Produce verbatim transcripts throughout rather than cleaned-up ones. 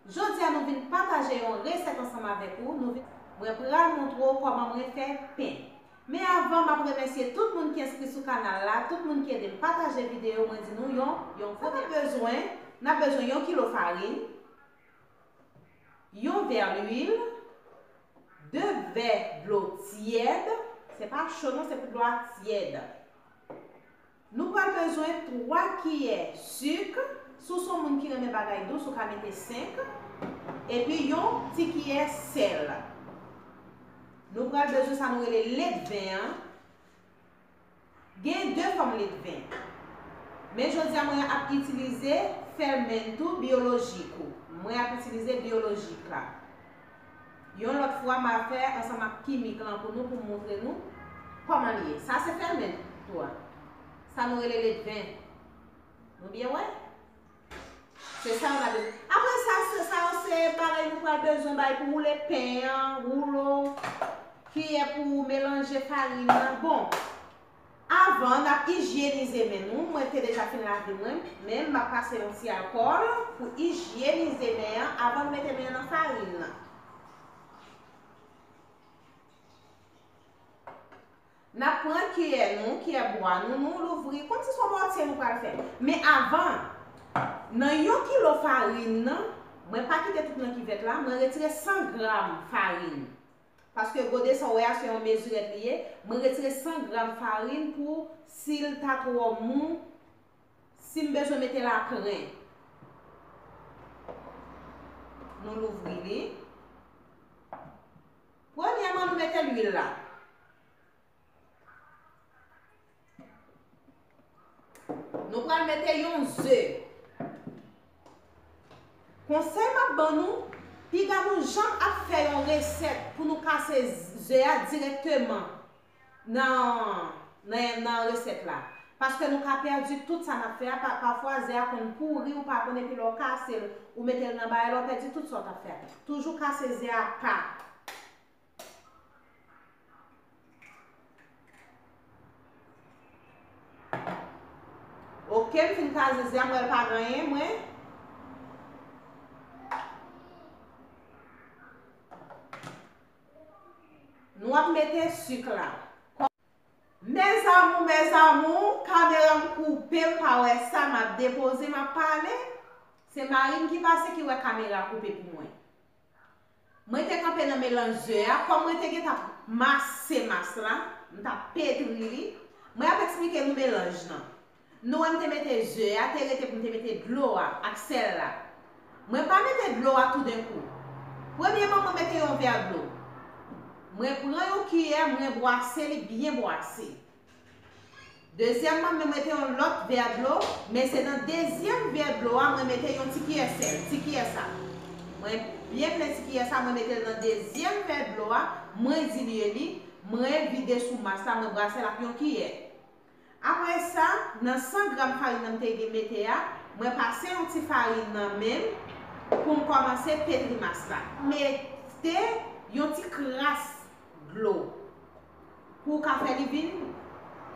Jodi a nou vin pataje yon resèt ansanm avèk ou. Nou vin, mwen pral montre w kòman mwen fè pen. Men avan, m ap remèsye tout moun ki enskri sou kanal la, tout moun ki ede m pataje videyo, mwen di nou yon, yon gwo mèsi. Sa nou bezwen, n ap bezwen yon kilo farin, yon vè lwil, de vè dlo tyèd, se pa cho non, se pou dlo a tyèd. Nou pral bezwen twa kiyè sik, si w se yon moun ki renmen bagay dous, ou ka mete senk, epi yon ti kiyè sèl. Nou pral bezwen sa nou rele ledven an. Gen de fòm ledven. Men jodi a mwen ap itilize fermento biológico. Mwen ap itilize biyolojik la. Yon lòt fwa m a fè ansanm ak kimik lan pou nou, pou m montre nou kòman li ye. Sa se fermento a. Sa nou rele ledven. Nou byen wè? Se sa yo n ap bezwen. Apre sa, se sa yo se bagay nou pral bezwen bay pou woule pen an, woulo, kiyè pou melanje farin nan. Bon, avan n ap ijyenize men nou. Mwen te deja fin lave mwen, men m ap pase yon ti alkòl pou ijyenize men an avan n mete men an nan farin nan. N ap pran kiyè nou, kiyè bwa nou, nou louvri kòmsi se yon mòtye nou pral fè. Men avan, nan yon kilo farin nan, mwen pa kite tout nan kivèt la, mwen retire san gram farin. Paske gode sa w wè a se yon mezirèt li ye, mwen retire san gram farin pou si l ta twò mou, si m bezwen mete l apre. Nou louvri li. Premyèman, nou mete lwil la. Nou pral mete yon ze. Konsèy m ap ban nou, piga nou janm ap fè yon resèt pou nou kase ze a dirèkteman nan, nan, nan resèt la. Paske nou ka pèdi tout sa n ap fè a. Pa, pafwa, ze a konn pouri, ou pa konn, epi lè w kase l, ou mete l nan bagay la, ou pèdi tout sa w t ap fè a. Toujou kase ze a pa. Ok, m fin kase ze a, m wè l pa gen anyen, mwen. Nou ap mete sik la. Mes amours, mes amours, kamera m koupe, m pa wè sa, m ap depoze, m ap pale. Se mari m ki pase, ki wè kamera koupe pou mwen. Mwen te kanpe nan melanj ze a, kòm mwen te gentan mase mas la, m t ap petri li. Mwen ap eksplike nou melanj lan. Nou wè m te mete ze a, te rete pou m te mete dlo a ak sèl la. Mwen pa mete dlo a toudenkou. Premyèman, mwen mete yon vè dlo. Mwen pran yon kiyè, mwen bwase li byen bwase. Dezyèmman, mwen mete yon lòt vè dlo, men se nan dezyèm vè dlo a mwen mete yon ti kiyè sèl, ti kiyè sa. Mwen byen plen ti kiyè sa, mwen mete l nan dezyèm vè dlo a, mwen dilye li, mwen vide sou mas la, mwen brase l ak yon kiyè. Apre sa, nan san gram farin nan m te gen mete a, mwen pase yon ti farin nan men m pou m kòmanse petri mas la. Mete yon ti kras dlo pou w ka fè li vin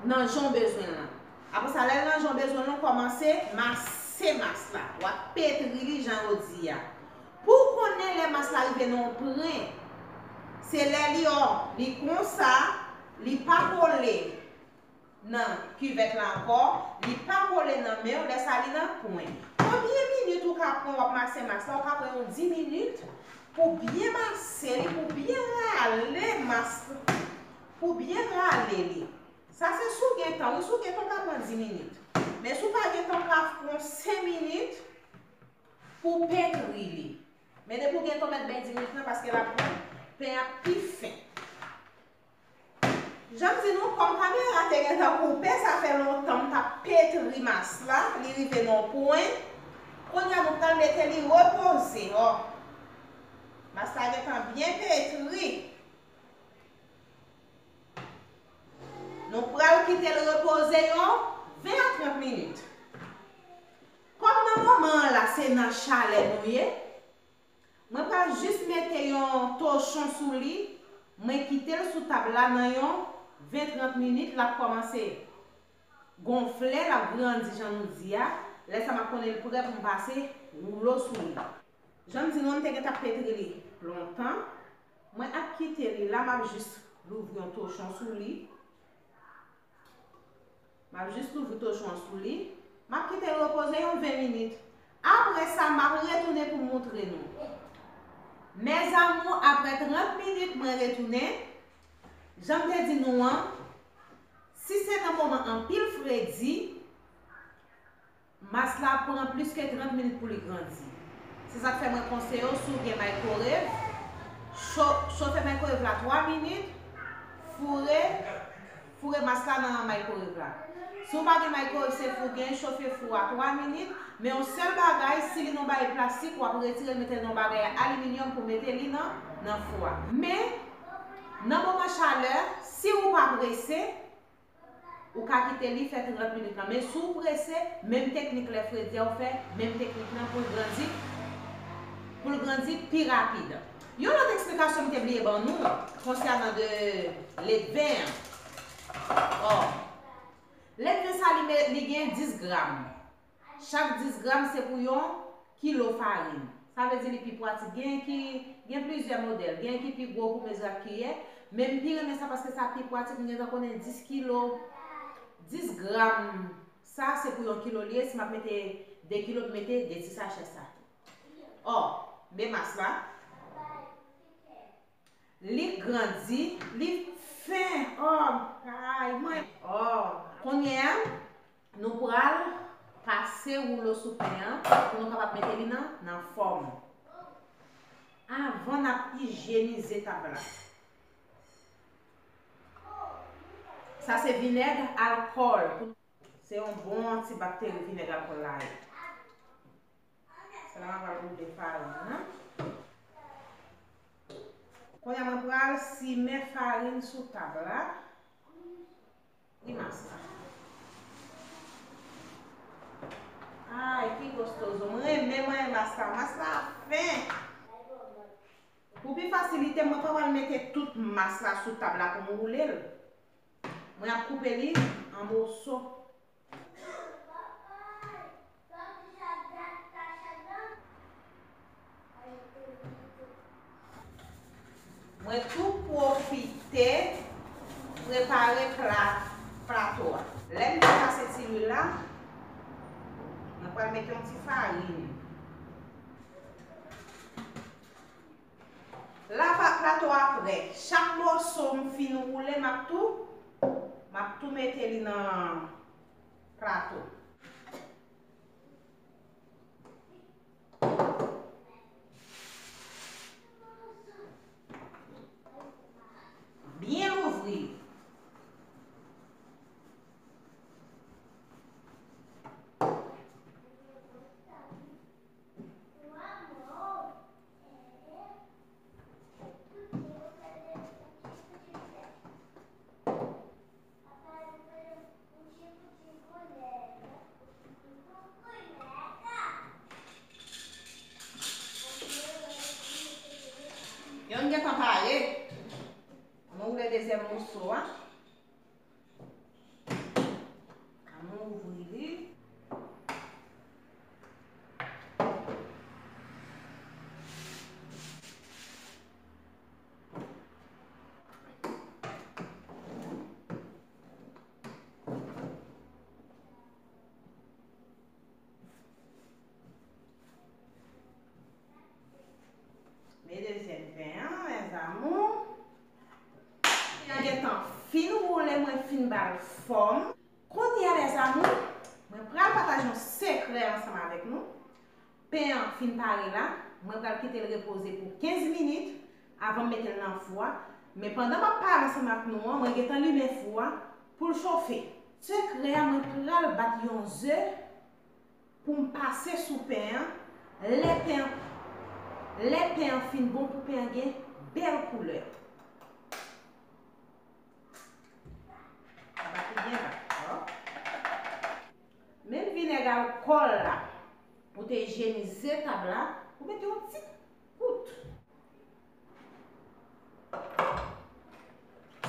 nan jan w bezwen l lan. Apre sa, lè l nan jan w bezwen l lan, w kòmanse mase mas la. W ap petri li jan yo di a. Pou w konnen lè mas la rive nan yon pwen, se lè li, ò, li konsa, li pa kole nan kivèt la ankò, li pa kole nan men w, lè sa li nan pwen. Konbyen minit ou ka pran w ap mase mas la? Ou ka pran yon dis minit pou byen mase li, pou byen rale mas, pou byen rale li. Sa se si w gen tan, wi, si w gen tan, w ka pran dis minit. Men si w pa gen tan, w ka pran senk minit pou w petri li. Men depi w gen tan, w mèt bay dis minit lan, paske l ap rann pen an pi fen. Jan m di nou, kòm kamera te gentan koupe, sa fè lontan m t ap petri mas la, li rive nan yon pwen. Kounye a, nou pral mete li repoze, ò. Mas la gentan byen petri. Nou pral kite l repoze yon ven a trant minit. Kòm nan moman an la, se nan chalè nou ye, mwen pral jis mete yon tochon sou li, mwen kite l sou tab la nan yon ven trant minit, l ap kòmanse gonfle, l ap grandi jan nou di a. Lè sa m ap konnen l prè pou m pase woulo sou li. Jan m di nou, m te gentan petri li lontan. Mwen ap kite li la, m ap jis louvri yon tochon sou li. M ap jis louvri tochon an sou li. M ap kite l repoze yon ven minit. Apre sa, m ap retounen pou m moutre nou. Mes amours, apre trant minit, mwen retounen. Jan m te di nou an, si se nan moman anpil fredi, mas la pran plis ke trant minit pou li grandi. Se sa k fè mwen konseye w, si w gen microwave, cho-, chofe microwave la twa minit, foure, foure mas la nan microwave la. Si w pa gen microwave, se fou gen, chofe fou a twa minit, men yon sèl bagay, si li nan bagay plastik, w ap retire l, mete l nan bagay aliminyòm pou mete li nan, nan fou a. Men, nan moman chalè, si ou pa prese, ou ka kite li fè trant minit lan. Men si w prese, menm teknik lè fredi a ou fè, menm teknik lan pou l grandi, pou l grandi pi rapid. Yon lòt eksplikasyon m te bliye ban nou konsènan de ledven an. Ò, ledven sa li, me-, li gen dis gram. Chak dis gram se pou yon kilo farin. Sa vle di li pi pratik. Gen ki, gen plizyè modèl. Gen ki pi gwo pou mezi ak kiyè. Men m pi renmen sa paske sa pi pratik. M gentan konnen dis kilo, dis gram. Sa se pou yon kilo li ye. Si m ap mete de kilo, m mete de ti sachè sa. Ò, men mas la. Li grandi, li fen. Ò, kay mwen. Ò, kounye a, nou pral pase woulo sou pen an pou nou kapab mete li nan, nan fòm. Avan n ap ijyenize tab la. Sa se vinèg alkòl. Se yon bon antibakteri vinèg alkòl la ye. Sèlman pral boule farin nan. Kounye a mwen pral simen farin sou tab la. Li mas la. Ay, ki gostozo. Mwen renmen, mwen renmen mas la. Mas la fen. Pou pi fasilite, mwen pa pral mete tout mas la sou tab la pou m woule l. Mwen ap koupe li an moso. Mwen tou pwofite prepare pla, plato a. Lè m te pase ti lwil la, mwen pral mete yon ti farin. La pa, plato a prè. Chak moso m fin woule, m ap tou, m ap tou mete li nan plato. Byen louvri. Yonn gentan pare. Ann nou woule dezyèm moso a. Ann nou ouvri li. Men dezyèm pen an, mes amours. Pen an gentan fin woule, mwen fin ba l fòm. Kounye a, mes amours, mwen pral pataje yon sekrè ansanm avèk nou. Pen an fin pare la, mwen pral kite l repoze pou kenz minit avan m mete l nan fou a. Men pandan m ap pale ansanm ak nou an, mwen gentan limen fou a pou l chofe. Sekrè a, mwen pral bat yon ze pou m pase sou pen an. Lè pen an, lè pen an fin bon pou pen an gen bèl koulè. Sa bat li byen bat, ò. Menm vinèg alkòl la, ou te ijyenize tab la, ou mete yon ti kout.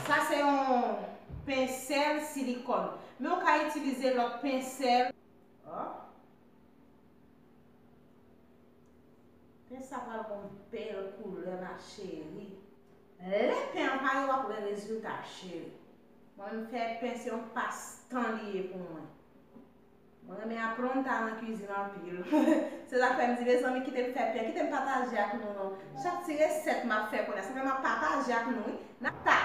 Sa se yon pensèl silikòn. Men ou ka itilize lòt pensèl. Ò. Cheri, lè pen an pare, w ap wè rezilta, cheri. Mwen menm fè pen se yon pastan li ye pou mwen. Mwen renmen aprann ta nan kizin anpil. Se sa k fè m di, mezanmi, kite m fè pen, kite m pataje ak nou non. Chak ti resèt m ap fè kounye a, se fè m ap pataje ak nou, wi. N ap ta.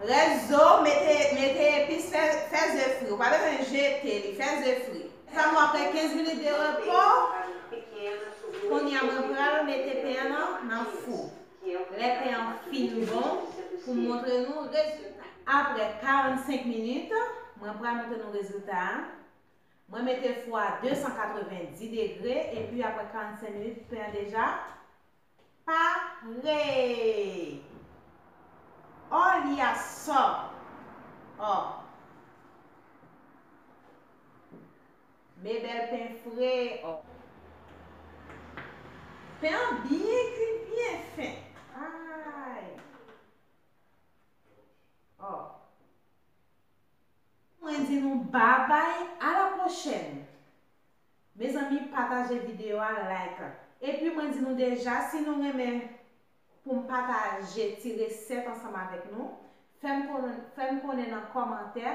Rès zo, mete, mete epis, fè, fè ze fri. Ou pa bezwen jete li, fè ze fri. Sa nou apre kenz minit de repo. Kounye a mwen pral mete pen an nan, nan fou. Lè pen an fin bon, pou m montre nou rezilta. Apre karannsenk minit, mwen pral montre nou rezilta a. Mwen mete fou a de san katrevenndis degre, epi apre karannsenk minit, pen an deja pare. Olha só! Ó. Men bèl pen fre, ó. Pen an byen kui, byen fen. Ay. Ó. Mwen di nou babay, a la pwochèn. Mezanmi, pataje videyo a, like. Epi mwen di nou deja, si nou renmen pou m pataje ti resèt ansanm avèk nou, fè m konnen, fè m konnen nan kòmantè.